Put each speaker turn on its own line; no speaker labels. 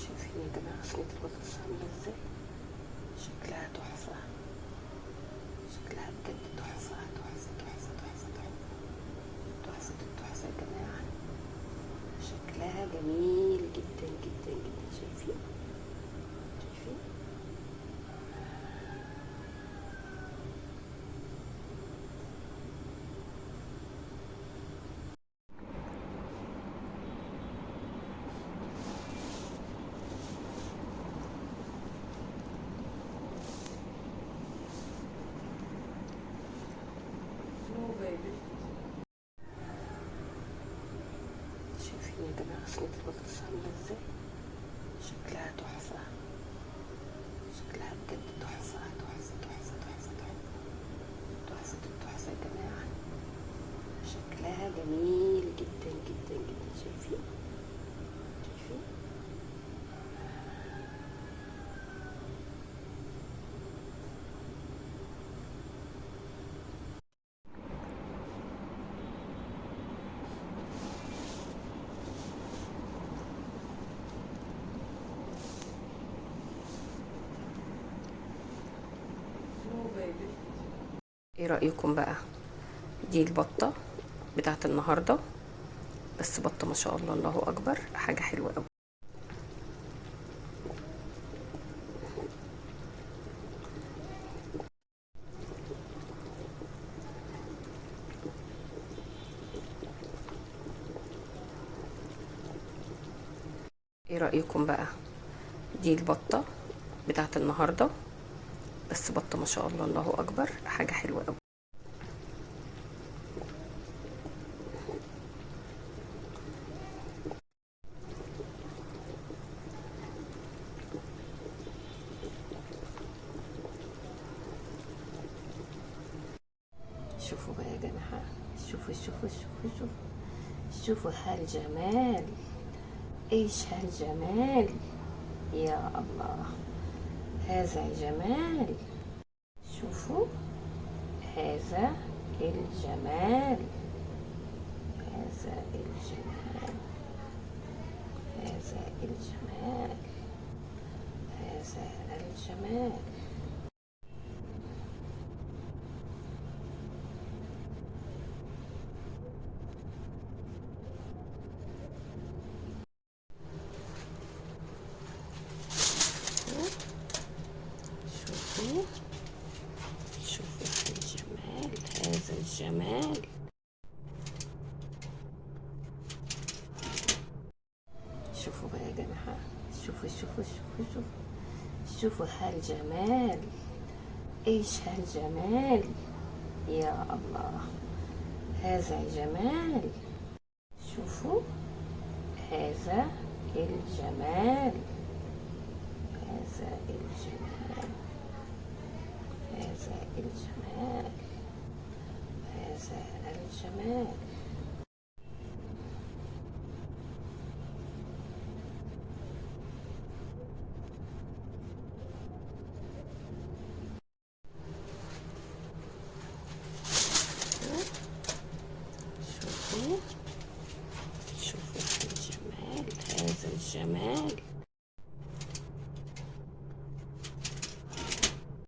شايفين يا جماعة صينية البطاطس عاملة ازاي؟ شكلها تحفة، شكلها بجد تحفة تحفة تحفة تحفة تحفة تحفة التحفة يا جماعة. شكلها جميل جدا جدا جدا. شايفين؟ شايفين؟ شايفين يا جماعة صينية البطاطس عاملة ازاي؟ شكلها تحفة، شكلها بجد تحفة تحفة تحفة تحفة تحفة تحفة التحفة يا جماعة. شكلها جميل جدا جدا جدا. شايفين؟ شايفين؟ ايه رأيكم بقى؟ دي البطة بتاعت النهاردة، بس بطة ما شاء الله الله أكبر، حاجة حلوة أوي. ايه رأيكم بقى؟ دي البطة بتاعت النهاردة، بس بطة ما شاء الله الله أكبر، حاجة حلوة أوي. شوفوا بقى يا جماعة، شوفوا شوفوا شوفوا شوفوا شوفوا هالجمال، ايش هالجمال يا الله، هذا جمال. شوفوا هذا الجمال، هذا الجمال، هذا الجمال، هذا الجمال. شوفوا شوفوا الجمال، هذا الجمال. شوفوا بقى يا جماعة، شوفوا شوفوا شوفوا شوفوا شوفوا هالجمال، ايش هالجمال يا الله، هذا جمال. شوفوا هذا الجمال، هذا الجمال، هذا الجمال، هذا الجمال.